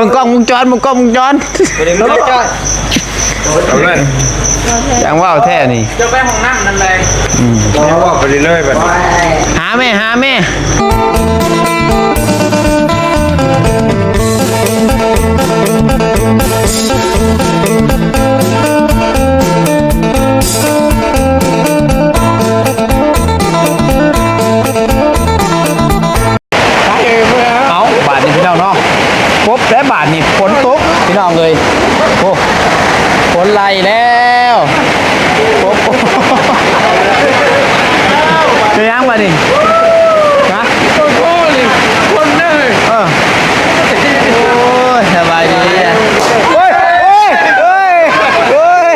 ບິ່ງກ້ອງວົງຈອນ ເບິ່ງກ້ອງວົງຈອນ ບໍ່ໄດ້ເມືອຈ້ອຍ ເອົາເລີຍ ຈັ່ງເວົ້າແທ້ນີ້ ຈະໄປຫ້ອງນ້ຳນັ້ນແຫຼະ ອືມ ຍັງເວົ້າໄປເລື້ອຍໆ ບັດນີ້ ຫາແມ່ ຫາແມ່. ເອົາ ບາດນີ້ພີ່ນ້ອງເນາະ ປົບແລ້ວບາດນີ້ ຝົນຕົກພີ່ນ້ອງເອີຍ ໂອ້ ຝົນໄລ່ແລ້ວ ໂອ້ ເປັນຫຍັງບາດນີ້ ຮະ ຝົນເດີ ເອີ ໂອ້ຍ ສະບາຍດີ ໂອ້ຍ ໂອ້ຍ ໂອ້ຍ ໂອ້ຍ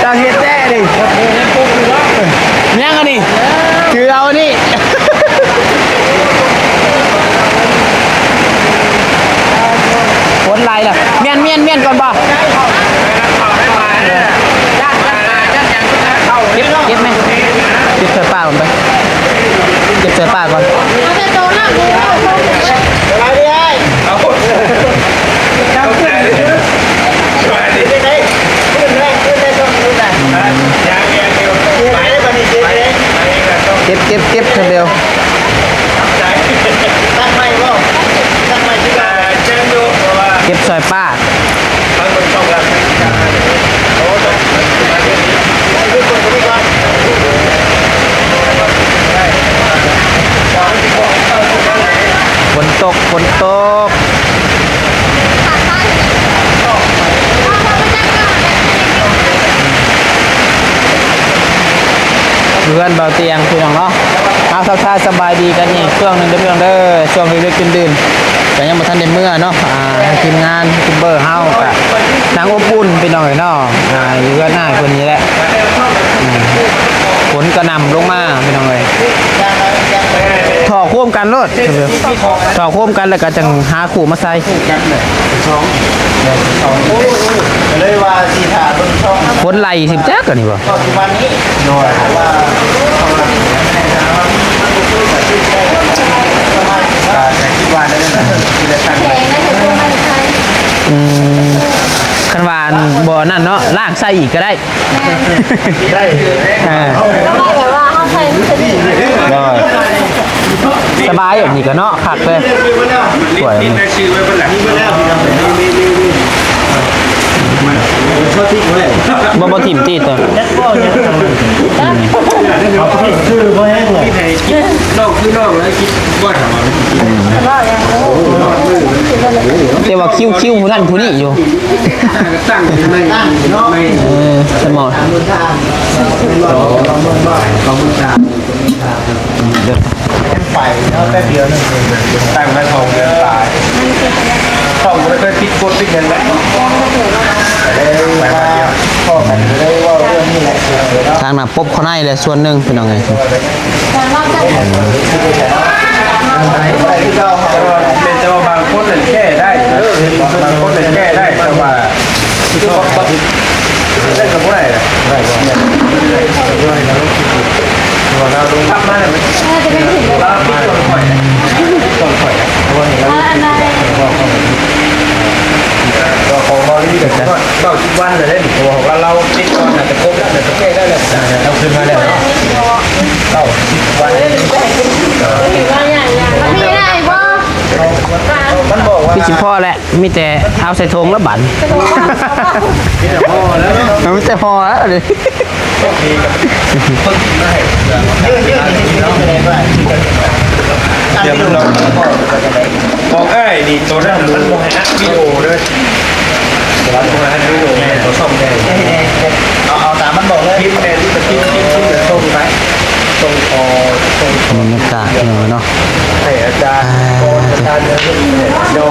ຈັ່ງເຮັດແທ້ນີ້ ຍັງອັນນີ້ ຖືເອົາອັນນີ້ ຝົນໄລ່ລະ ມ້ຽນ ມ້ຽນ ມ້ຽນກ່ອນບໍ່? ເກັບ ເກັບແມ່ ເກັບໃສ່ປ້າກ່ອນໄປ ເກັບໃສ່ປ້າກ່ອນ ເອົາແຕ່ໂຕລະ ສະບາຍດີອ້າຍ ເກັບ ເກັບ ເກັບ ເທເບວ ເກັບຊ່ອຍປ້າ ຝົນຕົກ ຝົນຕົກ ຢູ່ເຮືອນເບົາຕຽງພີ່ນ້ອງເນາະ ເຮົາທັກທາຍສະບາຍດີກັນອີກຊ່ວງໜຶ່ງເດີພີ່ນ້ອງເດີ ຊ່ວງດຶກໆ ດື່ນໆ ກໍຍັງບໍ່ທັນໄດ້ເມືອເນາະ ອ່າ ທີມງານຢູທູບເບີເຮົາກໍນັ່ງອົບອຸ່ນພີ່ນ້ອງເອີຍເນາະ ອ່າ ຢູ່ເຮືອນອ້າຍເພິ່ນນີ້ແຫຼະ ອືມ ຝົນກະໜ່ຳລົງມາພີ່ນ້ອງເອີຍ ທໍ່ໂຄມກັນໂລດ ຕໍ່ໂຄມກັນແລ້ວກໍຈັ່ງຫາຄູ່ມາໃສ່ ກໍເລີຍວ່າຊິຖ້າເບິ່ງຊ່ອງ ຝົນໄລ່ຊິຈັກອັນນີ້ບໍ່ ປັດຈຸບັນນີ້ ໂດຍ ວ່າ ອືມ ຄັນວ່າອັນບໍ່ອັນນັ້ນເນາະ ລ້າງໃສ່ອີກກໍໄດ້ ໄດ້ ເອີ ກໍວ່າແບບວ່າເຮົາໃສ່ມັນຈະດີ ໂດຍ ສະບາຍ ອັນນີ້ກໍເນາະ ຄັກເລີຍ ສວຍ ບໍ່ ບໍ່ຖິ້ມຕິໂຕ ຄືບໍ່ແຮງເລີຍ ນ້ອງຄືນ້ອງແລ້ວຄິດບໍ່ຖາມວ່າ ແຕ່ວ່າຄິວໆ ຜູ້ນັ້ນຜູ້ນີ້ຢູ່ ຕັ້ງໃນ ເອີ ສະໝໍ ໄປເນາະ ແປັບດຽວໜຶ່ງ ຕັ້ງມາສອງເດືອນປາຍ ຕ້ອງບໍ່ໄດ້ເຄີຍຜິດກົດຜິດຫຍັງແຫຼະ ໄປມາດຽວ ພໍ້ກັນເລີຍເວົ້າເລື່ອງນີ້ແຫຼະ ທາງໜ້າປົບເຂົ້າໃນແຫຼະສ່ວນໜຶ່ງ ພີ່ນ້ອງເອີຍ ແມ່ນແຕ່ວ່າບາງຄົນນັ້ນແກ້ໄດ້ ບາງຄົນນັ້ນແກ້ໄດ້ ແຕ່ວ່າ ນັ້ນກໍບໍ່ໄດ້ລະ ໄດ້ບໍ່ ວ່າລາວລົງ ກັບມາແລ້ວ ລາວປິດກ່ອນຂ້ອຍ ກ່ອນຂ້ອຍ ເພາະວ່ານີ້ລາວ ອັນໃດ ກໍຂອງເບົາຫຼີກໍເກົ້າສິບວັນແລ້ວເດ້ ເພາະວ່າລາວປິດກ່ອນ ໜ້າຈະຄົບແລ້ວ ໜ້າຈະແກ້ໄດ້ແລ້ວ ເອົາຄືນມາແລ້ວເນາະ ເກົ້າສິບວັນ ວ່າຢ່າງ ຢ່າງ ມັນມີໄດ້ບໍ່? ມັນບອກວ່າ ຄືຊິພໍແຫຼະ ມີແຕ່ເອົາໃສ່ຖົງລະບາດນີ້ ມີແຕ່ພໍແລ້ວ ເອີ ມີແຕ່ພໍແລ້ວ ໂຊກດີກັບຄົນທີ່ມາໃຫ້ເຄື່ອງ ດຽວມັນລອງ ຂອງອ້າຍນີ້ໂຕນັ້ນມັນບໍ່ໃຫ້ອັດວິດີໂອເດີ ມັນບໍ່ໃຫ້ອັດວິດີໂອ ແມ່ນບໍ່ຊ່ອງແດງ ເອົາ ເອົາຕາມມັນບອກເລີຍ ພິມແມ່ນທີ່ຈະພິມ ພິມ ພິມແລ້ວສົ່ງໄປ ສົ່ງ ເອີ ສົ່ງ ບັນຍາກາດເນາະ ໃຫ້ອາຈານ ອ່າ ອາຈານເດີ ໂຍມ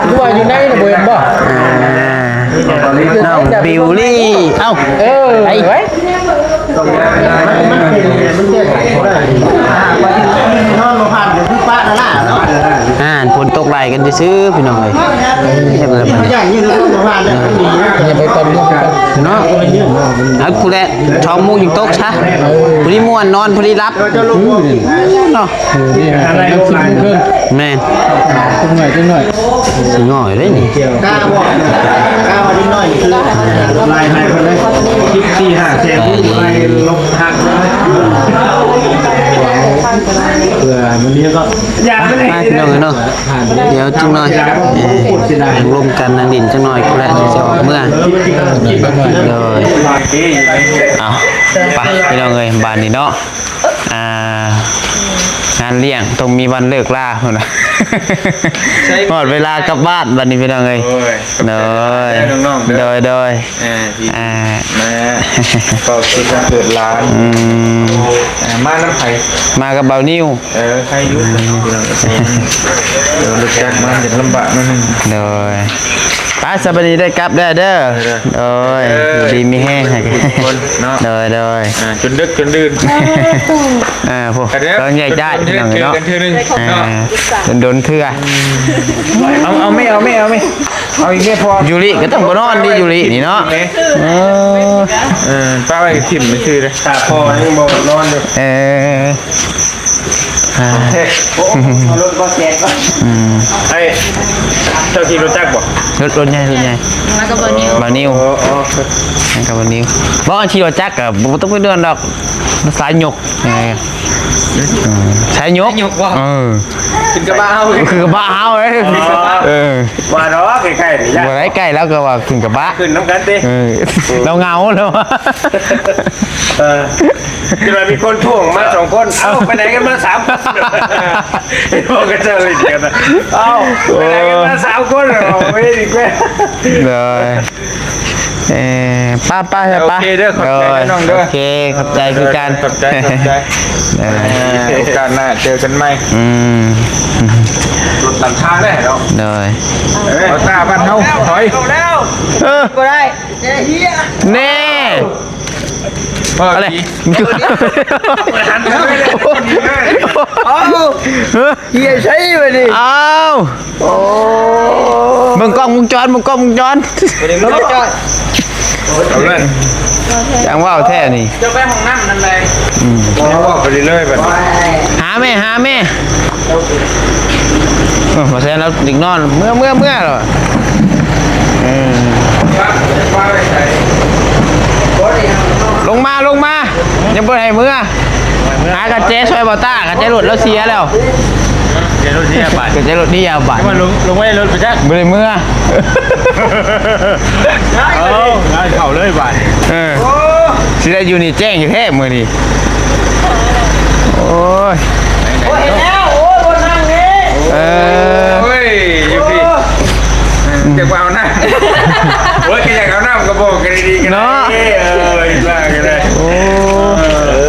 ຄືວ່າຢູ່ໃນນະ ບໍ່ເຫັນບໍ່? ອ່າ ນ້ອງບິວລີ ເອົ້າ ເອີ ໄປ ໄປ ນອນບໍ່ຜ່ານກໍຄືປະລະລະເນາະ ອ່າ ຝົນຕົກໄລ່ກັນຊື່ໆ ພີ່ນ້ອງເອີຍ ຢ່າໄປກ່ອນ ຢ່າໄປກ່ອນເນາະ ເອົາ ຜູ້ໃດ ສອງໂມງຈຶ່ງຕົກຊະ ຜູ້ນີ້ມ່ວນນອນ ຜູ້ນີ້ຫຼັບ ເນາະ ເອີ ນີ້ ສິບໂມງເຄິ່ງ. ແມ່ນ ຈັກໜ້ອຍ ຈັກໜ້ອຍ ຊິງໍ້ເດ້ນີ້ ກ້າບໍ່ ກ້າວ່າເດັກນ້ອຍຄືລາຍໃຫ້ເພິ່ນເລີຍ ສິບສີ່ຫ້າແສນລາຍລົບຫັກເລີຍ ເພື່ອມັນມີກໍ ອ່ະ ໄປພີ່ນ້ອງເອີຍເນາະ ດຽວຈັກໜ້ອຍ ເອີ ລົມກັນນັ່ງຫຼິ້ນຈັກໜ້ອຍພຸ້ນແຫຼະ ຊິອອກເມືອ ໂດຍ ເອົາ ໄປພີ່ນ້ອງເອີຍ ບາດນີ້ເນາະ ອ່າ ງານລ້ຽງຕ້ອງມີວັນເລີກລາພຸ້ນນະ ຮອດເວລາກັບບ້ານບັດນີ້ພີ່ນ້ອງເອີຍ ໂດຍ ໂດຍ ໂດຍ ອ່າ ທີ່ ອ່າ ມາເຝົ້າເຄກວັນເກີດຫຼານ ອືມ ອ່າ ມານຳໃຜ ມາກັບບ່າວນິວ ເອີ ໃຜຢູ່ ເອີ ລົດຈັກມາຈະລຳບາກໜ້ອຍໜຶ່ງ ໂດຍ ໄປ ສະບາຍດີ ໄດ້ກັບແດ່ເດີ ເອີ ໂດຍ ເອີ ຢູ່ດີມີແຮງ ທຸກຄົນເນາະ ໂດຍ ໂດຍ ອ່າ ຈົນດຶກຈົນດື່ນ ອ່າ ໂຫ ກະເດີ ຕ້ອງແຍກຍ້າຍ ຈົນເດີ ພີ່ນ້ອງເອີຍເນາະ ເຈີກັນເທື່ອໜຶ່ງ ອ່າ ເນາະ ດົນໆເທື່ອ ເອົາ ເອົາແມ່ ເອົາແມ່ ເອົາແມ່ ເອົາອີກແມ່ ພໍ ຢູລິກໍຕ້ອງບໍ່ນອນເດ້ ຢູລິນີ້ເນາະ ເອີ ເອີ ປ້າໄວ້ກັບຖິ້ມຊື່ເດ້ ຖ້າພໍ່ຍັງບໍ່ນອນຢູ່ ເອີ ອ່າ ໂອ້ ເອົາລົດບໍ່ແຊນກ່ອນ ອືມ ໄອ້ ເຈົ້າຂີ່ລົດຈັກບໍ່? ລົດ ລົດໃຫຍ່ ລົດໃຫຍ່ ມາກັບບ່າວນິວ ບ່າວນິວ ໂອ້ ໂອ້ ມາກັບບ່າວນິວ ບໍ່ ຂີ່ລົດຈັກກໍບໍ່ຕ້ອງໄປເດືອດຮ້ອນດອກ ສາຍຍົກ ເອີ ອືມ ສາຍຍົກ ສາຍຍົກບໍ່? ເອີ ຂຶ້ນກະບະເຮົາ ຄືກະບະເຮົາເດ້ ອໍ ເອີ ວ່າດອກໃກ້ໆນີ້ ບໍ່ໄດ້ໃກ້ ລາວກໍວ່າຂຶ້ນກະບະ ຂຶ້ນນຳກັນຕິ ເອີ ລາວເຫງົາແລ້ວ ເອີ ຈະໄດ້ມີຄົນທວງມາສອງຄົນ ເອົ້າ ໄປໄຫນກັນມາສາມຄົນ ເຫັນບໍ່ ເຂົາເຈົ້າຫຼິ້ນກັນນະ ເອົ້າ ໄປໄຫນກັນມາສາມຄົນ ເອົາເວອີກແລ້ວ ໂດຍ ເອີ ໄປໆ ໂອເຄເດີ ຂອບໃຈເດີນ້ອງເດີ ໂອເຄ ຂອບໃຈຄືກັນ ຂອບໃຈ ຂອບໃຈ ເອີ ໂອກາດໜ້າເຈີກັນໃໝ່ ອືມ ລົດນຳທາງແລ້ວເນາະ ໂດຍ ເອີ ເອົາຕາບ້ານເຮົາ ຖອຍ ເອີ ບໍ່ໄດ້ ແນ່ ອະໄລ ເອົາ ເຮີ້ຍ ໃສບັດນີ້ ອ້າວ ໂອ້ ເບິ່ງກ້ອງວົງຈອນ ເບິ່ງກ້ອງວົງຈອນ ບໍ່ໄດ້ເບິ່ງກ້ອງ ເອົາເລີຍ ຈັ່ງເວົ້າແທ້ນີ້ ຈະໄປຫ້ອງນ້ຳນຳໃດ ອືມ ເວົ້າໄປເລື້ອຍໆ ບັດນີ້ ຫາແມ່ ຫາແມ່ ເອີ ບໍ່ແຊນລາວດິກນອນ ເມືອ ເມືອ ເມືອແລ້ວ ເອີ ລົງມາ ລົງມາ ຍັງບໍ່ໃຫ້ເມືອ ຫາກະແຈຊ່ອຍບ່າວຕ້າ ກະແຈລົດລາວເສຍແລ້ວ ແຈລົດເສຍບາດ ກະແຈລົດເສຍບາດ ວ່າລົງ ລົງໄວ້ລົດໄປຈັກ ບໍ່ໄດ້ເມືອ ເອົາ ງານເຂົ້າເລີຍບາດ ເອີ ຊິໄດ້ຢູ່ນີ້ແຈ້ງຢູ່ແທ້ມື້ນີ້ ໂອ້ຍ ໂອ້ຍ ເຫັນແລ້ວ ໂອ້ຍ ບໍ່ນັ່ງນີ້ ເອີ ໂອ້ຍ ຢູ່ພີ້ ໂອ້ຍ ອືມ ຢາກວ່າເອົານ້ຳ ໂອ້ຍ ກໍຢາກເອົານ້ຳກະບອກກັນດີໆ ກໍໄດ້ເນາະ ເອີ ວ່າກໍໄດ້ ໂອ້ ເອີ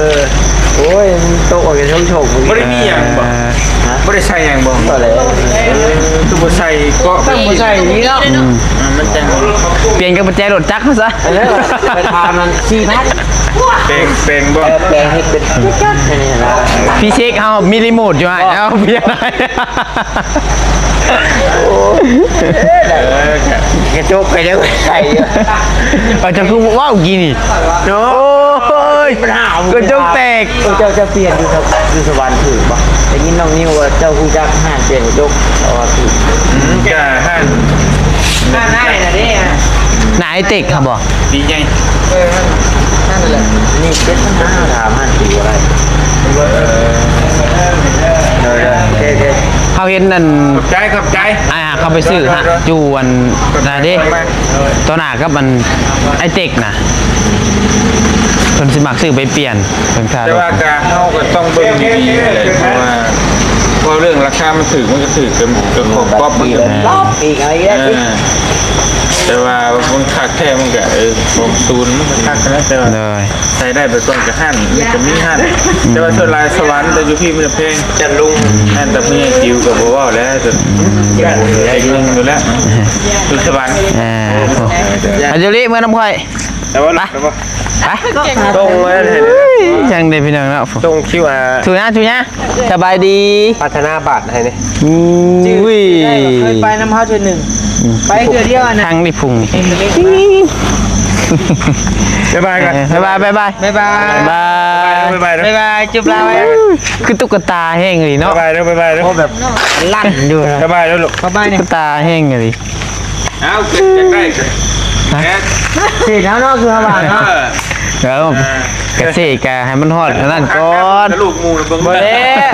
ໂອ້ຍ ມັນຕົກອອກຈາກຊົງໂຊກ ບໍ່ໄດ້ມີຫຍັງບໍ່? ຮະ? ບໍ່ໄດ້ໃສ່ຫຍັງບໍ່? ບໍ່ແລ້ວ ເອີ ຄືບໍ່ໃສ່ເກາະ ຕ້ອງບໍ່ໃສ່ນີ້ເນາະ ອືມ ອ່າ ມັນຈັ່ງ ປ່ຽນກັບປະແຈລົດຈັກເຮົາຊະ ເອີ ໄປຖາມນັ້ນ ສີ່ພັນ ແປງ ແປງບໍ່? ເອີ ແປງໃຫ້ເປັນຈັກໆ ອັນນີ້ນະ ພີ່ເຊັກເຮົາມີຣີໂມດຢູ່ ອ້າຍ ເອົາປ່ຽນໃຫ້ ໂອ້ຍ ເອີ ກະຈົກກະຍັງໃສ່ຢູ່ ເອົາ ເຈົ້າຄືເວົ້າກີ້ນີ້ ໂອ້ຍ ກະຈົກແຕກ ເຈົ້າ ເຈົ້າປ່ຽນຢູ່ ຢູ່ສະຫວັນຖືກບໍ່? ໄດ້ຍິນນ້ອງນິວວ່າເຈົ້າຮູ້ຈັກຮ້ານປ່ຽນກະຈົກ ເຂົາວ່າຖືກ ອືມ ກະຮ້ານ ຮ້ານອ້າຍນະເດ້ ນາຍເຕັກຫັ້ນບໍ່? ດີໃຫຍ່ ເອີ ນັ້ນ ນັ້ນແຫຼະ ນີ້ເຈັດພັນຫ້າ ຖາມຮ້ານຕີບໍ່ໄດ້ ເອີ ໂອເຄ ໂອເຄ ເຮົາເຫັນອັນ ຂອບໃຈ ຂອບໃຈ ອ່າ ເຂົາໄປຊື້ ໂດຍ ໂດຍ ຢູ່ອັນນັ້ນເດ້ ໂດຍ ຕໍ່ໜ້າກັບອັນອ້າຍເຕັກນະ ເພິ່ນຊິມັກຊື້ໄປປ່ຽນ ເພິ່ນຄ່າລົດ ແຕ່ວ່າກະ ເຮົາກໍຕ້ອງເບິ່ງດີໆ ເພາະວ່າ ເວົ້າເລື່ອງລາຄາມັນຖືກ ມັນກໍຖືກ ກໍ ກໍຂອງກັອບມັນກໍມີ ເອີ ແຕ່ວ່າມັນຄັກແທ້ ມັນກໍ ເອີ ຂອງສູນມັນກໍຄັກນະ ແຕ່ວ່າ ໂດຍ ໃຊ້ໄດ້ໄປກ່ອນກໍຮ້ານ ມັນກໍມີຮ້ານ ອືມ ແຕ່ວ່າສ່ວນຫຼາຍສະຫວັນ ແຕ່ຢູ່ພີ້ມັນແພງ ຈັນລຸງ ຮ້ານຕາຜູ້ໃຫຍ່ຈິວກໍບໍ່ເວົ້າແລ້ວ ອືມ ໃຫຍ່ໜຶ່ງຢູ່ແລ້ວ ຢູ່ສະຫວັນ ອ່າ ໂອ້ ອັນຢູລິ ເມືອນຳຂ້ອຍ ໄປ ໄປ ສົ່ງມາໃຫ້ ເອີຍ ຈັ່ງໃດພີ່ນ້ອງເນາະ ສົ່ງຄິວອາ ທຸຍາ ທຸຍາ ສະບາຍດີ ພັດທະນາບາດໃຫ້ນີ້ ອືມ ຈື່ໄດ້ວ່າເຄີຍໄປນຳເຮົາເທື່ອໜຶ່ງ ອືມ ໄປເທື່ອດຽວອັນນັ້ນ ທາງນີ້ພຸງ ເຫັນເດ້ ບາຍບາຍກ່ອນ ເອີ ບາຍບາຍ ບາຍບາຍ ບາຍບາຍ ບາຍບາຍ ບາຍບາຍ ບາຍບາຍ ຈຸບລາວໄວ້ ຄືຕຸກກະຕາແຮງອີ່ຫຼີເນາະ ບາຍບາຍເດີ ບາຍບາຍເດີ ໂອ້ ແບບ ເອີ ສັ່ນຢູ່ນະ ບາຍບາຍເດີລູກ ບາຍບາຍ ຕຸກກະຕາແຮງອີ່ຫຼີ ເອົ້າ ຢາກໄດ້ ຮະ ເສດເອົາເນາະ ຄືເຮົາວ່າເນາະ ເອີ ເອີ ກະເສດກະໃຫ້ມັນຮອດອັນນັ້ນກ່ອນ ລູກໝູ່ເບິ່ງ ບໍ່ແລ້ວ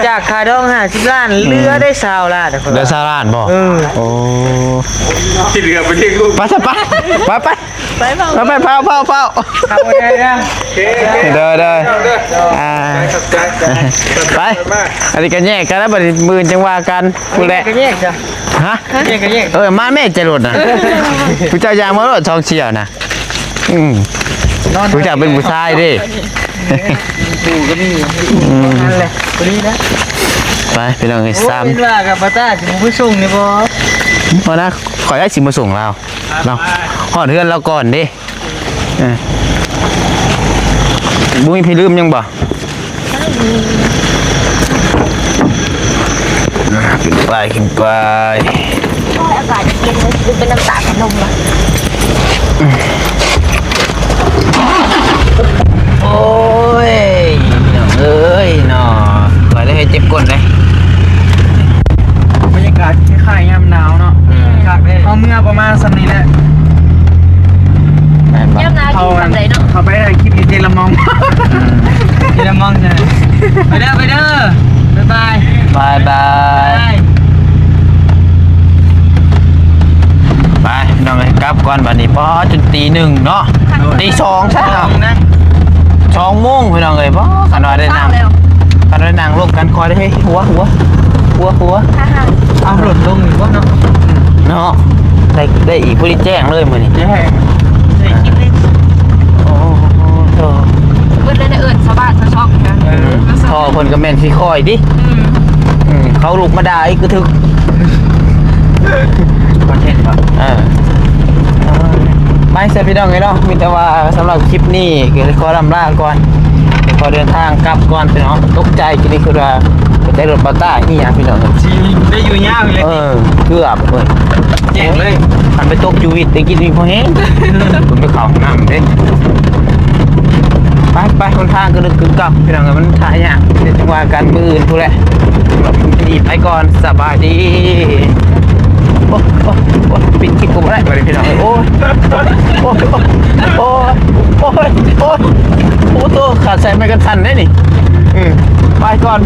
ຈາກຄ່າດອງຫ້າສິບລ້ານ ເຫຼືອໄດ້ຊາວລ້ານ ເຫຼືອຊາວລ້ານບໍ່? ເອີ ໂອ້ ທີ່ເຫຼືອໄປລ້ຽງລູກ ໄປຊະ ໄປ ໄປ ໄປ ໄປ ໄປ ເຝົ້າ ເຝົ້າ ເຝົ້າ ເອີ ເດີ ເດີ ອ່າ ໄປ ອັນນີ້ກໍແຍກກັນແລ້ວ ບັດນີ້ມື້ອື່ນຈັ່ງວ່າກັນ ພຸ້ນແຫຼະ ແຍກກໍແຍກຈ້ະ ຮະ ແຍກກໍແຍກ ເອີ ມາແມ່ຈະລົດນະ ຜູ້ເຈົ້າຍ່າງມາໂລດ ສອງສ່ຽວນະ ອືມ ຜູ້ເຈົ້າເປັນຜູ້ຊາຍເດ້ ຢູ່ກໍມີ ອືມ ນັ້ນແຫຼະ ພໍດີແລ້ວ ໄປພີ່ນ້ອງເອີຍ ເອົາ ສາມ ເຫັນວ່າກັບປ້າຕ້າຊິບໍ່ໄປສົ່ງນີ້ບໍ່? ບໍ່ນະ ຂ້ອຍໄດ້ຊິມາສົ່ງລາວເນາະ ຮອດເຮືອນລາວກ່ອນເດ້ ເອີ ບໍ່ມີໃຜລືມຫຍັງບໍ່? ອ່າ ຂຶ້ນໄປ ຂຶ້ນໄປ ໂອ້ຍ ອາກາດເຢັນເລີຍ ເປັນນ້ຳຕາດນ້ຳນົມລະ ໂອ້ຍ ພີ່ນ້ອງເອີຍເນາະ ຂ້ອຍເລີຍເຈັບກົ້ນເດ້ ບັນຍາກາດຄ້າຍໆຍາມໜາວເນາະ ອືມ ຄັກເດ້ ເຮົາເມືອປະມານສ່ຳນີ້ແຫຼະ ແມ່ນບໍ່? ຍາມໜາວດີສ່ຳໃດເນາະ ເຂົ້າໄປໄດ້ຄລິບຢູ່ເຈລະມອງ ເຈລະມອງ ໄປເດີ ໄປເດີ ບາຍບາຍ ບາຍບາຍ ໄປ ພີ່ນ້ອງເອີຍ ກັບກ່ອນບັດນີ້ ພໍຈົນຕີໜຶ່ງເນາະ ຕີສອງຊະເນາະ ສອງໂມງພີ່ນ້ອງເອີຍ ພໍ ຄັນວ່າໄດ້ນັ່ງ ຄັນໄດ້ນັ່ງລົມກັນຄ່ອຍເດ້ ເຮີ້ຍ ຫົວ ຫົວ ຫົວ ຫົວ ອ້າວ ລົດລົງອີກບໍ່ເນາະ ເນາະ ໄດ້ ໄດ້ອີກ ພໍດີແຈ້ງເລີຍມື້ນີ້ ແຈ້ງ ໄດ້ຄລິບເລີຍ ໂອ້ໂຫ ເບິດເລີຍ ໄດ້ເອີ້ນຊາວບ້ານຊາວຊ່ອງນະ ເອີ ພໍ່ເພິ່ນກໍແມ່ນຊິຄ່ອຍຕິ ອືມ ອືມ ເຂົາລຸກມາດ່າອີກກະຖືກ ຄອນເທັນເນາະ ເອີ ໄປຊະພີ່ນ້ອງເອີຍເນາະ ມີແຕ່ວ່າສຳລັບຄລິບນີ້ກໍຂໍລ່ຳລາກ່ອນ ຂໍເດີນທາງກັບກ່ອນພີ່ນ້ອງ ຕົກໃຈ ກິນນີ້ຄືວ່າ ແຕ່ລົດບັດຕາອີຫຍັງພີ່ນ້ອງ ຊິໄດ້ຢູ່ຍາວເລີຍ ເອີ ເກືອບເວີຍ ແຈ້ງເລີຍ ຄັນໄປຕົກຢູ່ວິດໄດ້ກິນນີ້ພໍແຮງ ເພິ່ນໄປເຂົ້າຫ້ອງນ້ຳເດ້ ໄປ ໄປ ຫົນທາງກະດຶກກຶກກັບ ພີ່ນ້ອງເອີຍ ມັນຖ້າຍາກ ດຽວຈັ່ງວ່າກັນມື້ອື່ນພຸ້ນແຫຼະ ສຳລັບຄລິບນີ້ໄປກ່ອນ ສະບາຍດີ ໂອ້ຍ ໂອ້ຍ ໂອ້ຍ ປິດຄລິບກໍບໍ່ໄດ້ບັດນີ້ພີ່ນ້ອງເອີຍ ໂອ້ຍ ໂອ້ຍ ໂອ້ຍ ໂອ້ໂຕ ຂາດໃສ່ໄມ້ກັນສັ່ນເດ້ນີ້ ອື ໄປກ່ອນ.